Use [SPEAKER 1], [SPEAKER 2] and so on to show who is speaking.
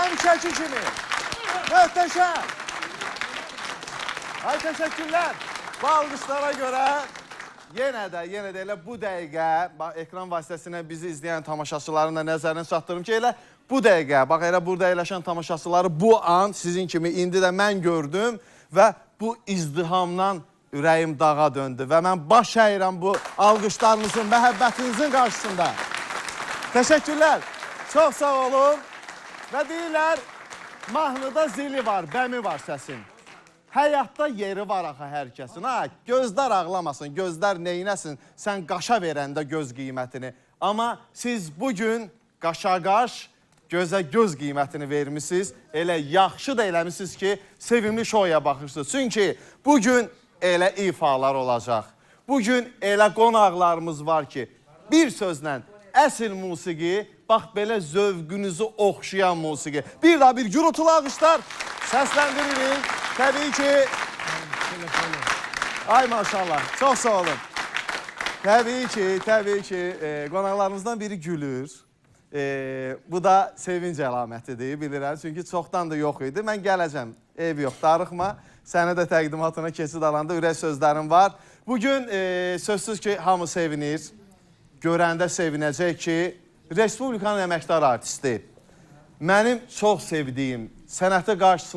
[SPEAKER 1] Həmişəki kimi. Möhtəşəm. Ay təşəkkürlər. Bu alqışlara görə yenə də elə bu dəqiqə bax, ekran vasitəsilə bizi izləyən tamaşaçıların da nəzərini çatdırım ki, elə bu dəqiqə, bax elə burada əyləşən tamaşaçıları bu an sizin kimi indi də mən gördüm və bu izdihamdan ürəyim dağa döndü və mən baş əyirəm bu alqışlarınızın, məhəbbətinizin qarşısında. Təşəkkürlər. Çox sağ olun. Və deyirlər, mahnıda zili var, bəmi var səsin. Həyatda yeri var axı hər kəsin. Ha, gözlər ağlamasın, gözlər neynəsin? Sən qaşa verəndə göz qiymətini. Amma siz bugün qaşa qaş, gözə göz qiymətini vermisiniz. Elə yaxşı da eləmisiniz ki, sevimli şouya baxırsınız. Çünki bugün elə ifalar olacaq. Bugün elə qonaqlarımız var ki, bir sözlə əsl musiqi, bax belə zövqünüzü oxşayan musiqi. Bir daha bir gürültülü alqışlar səsləndiririk. Təbii ki, ay maşallah, çox sağ olun. Təbii ki, qonaqlarımızdan biri gülür. Bu da sevinc əlamətidir, bilirəm. Çünki çoxdan da yox idi. Mən gələcəm, eybi yox, darıxma. Səni də təqdimatına keçid alanda ürək sözlərim var. Bugün sözsüz ki, hamı sevinir. Görəndə sevinəcək ki, Respublikanın əməkdar artisti, mənim çox sevdiyim, sənəti qarşısında